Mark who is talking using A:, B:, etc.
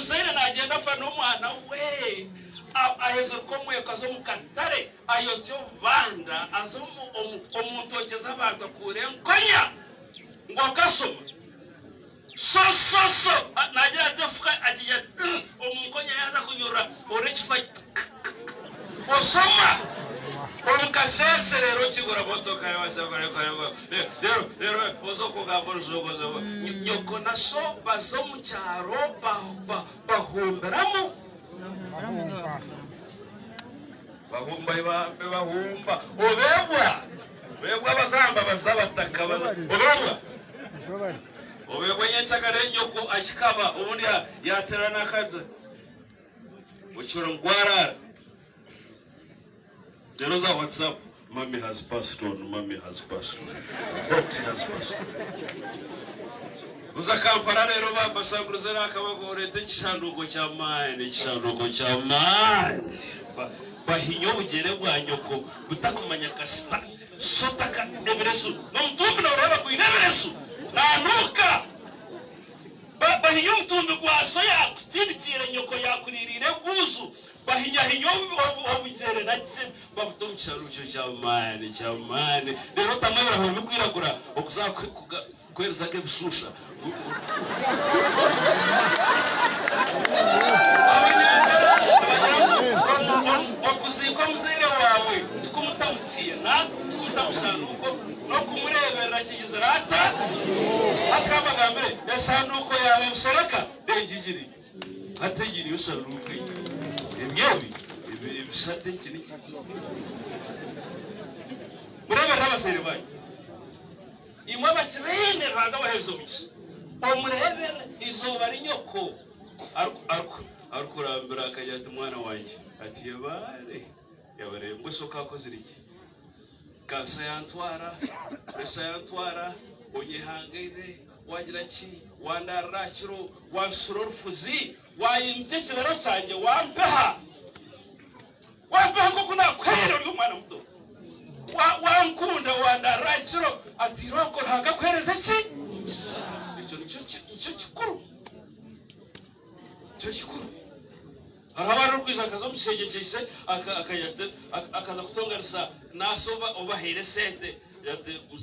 A: Omuzaire nagyenda afa n'omwana we aheza oruka omweko aza omu katare ayozya obubanda aza omu ntookye z'abantu akuura enkonya ngu okashoma so so so nagira ati efuka agigira ati omu nkonya yaaza kunyurura ori ekifuba kiti oshoma omu kasheeshe reero okigura motoka reero reero oza okugamba orujungu nyoko na sho baza omu kyaro bahumbiramu bahumba ibambe bahumba obeebwa obeebwa abazamba baza abataka obeebwa obeebwa nyenkyakare nyoko akikaba obundi yaterera n'akaju Ocura ngu gwaraara. Reero oza WhatsApp, Mummy has passed on, mummy has passed on, Dotty has passed on. Oza Kampala reero bambasanguriza reero akaba oreeta ekishanduuko ky'amaani, ekishanduuko ky'amaani. Bahinya obugyere bwa nyoko butakumanya kasita so taka ebiresu n'omutumbi nooreeba gwine ebiresu naanuuka. Bahinya omutumbi gwa so yaakutindikiire, nyoko yaakuriiriire eguuzu, bahinyahinya obugyere na ki, babuta omu kisharuukyo ky'amaani, ky'amaani. Reero otamu ebirahuri birikwiragura okuza kuheereza nk'ebishusha. Abanyankore nibagira ngu okuziika omuzaire waawe tikumuta mu kiina, tikumuta mu shanduuko, N'okumureeberera kigizire ata? Hati ka mbagambire, eshanduuko yaaba ebishereka, engigiri. Hati egi niyo shanduuko egi. Ebyo ebi, ebi, ebishate eki niki? Mureeberere abazaire baanyu. Imwe abakibaine, Ruhanga abaheereze omugisha. Omureeberere eizooba ri nyoko arikurambira akagira ati, Mwana wangye, ati yebare, yebare, mbwenu shi okaakozire ki? Kansa yantwara, puresha yantwara, onyehangaine, wagira ki, wandaarira aha kiro, wanshura orufuzi, wayimutsya ekiraro kyangye wampeha, wampeha nk'oku naakuhaire ori omwana muto, wankunda wandaarira aha kiro, ati irooko Ruhanga akuheereze ki? Ekyo nikyo kikuru, nikyo kikuru. Hariho abaana orikwija akaza omu kishengye kya ishe akaza kutonganisa nurse obahaire esente.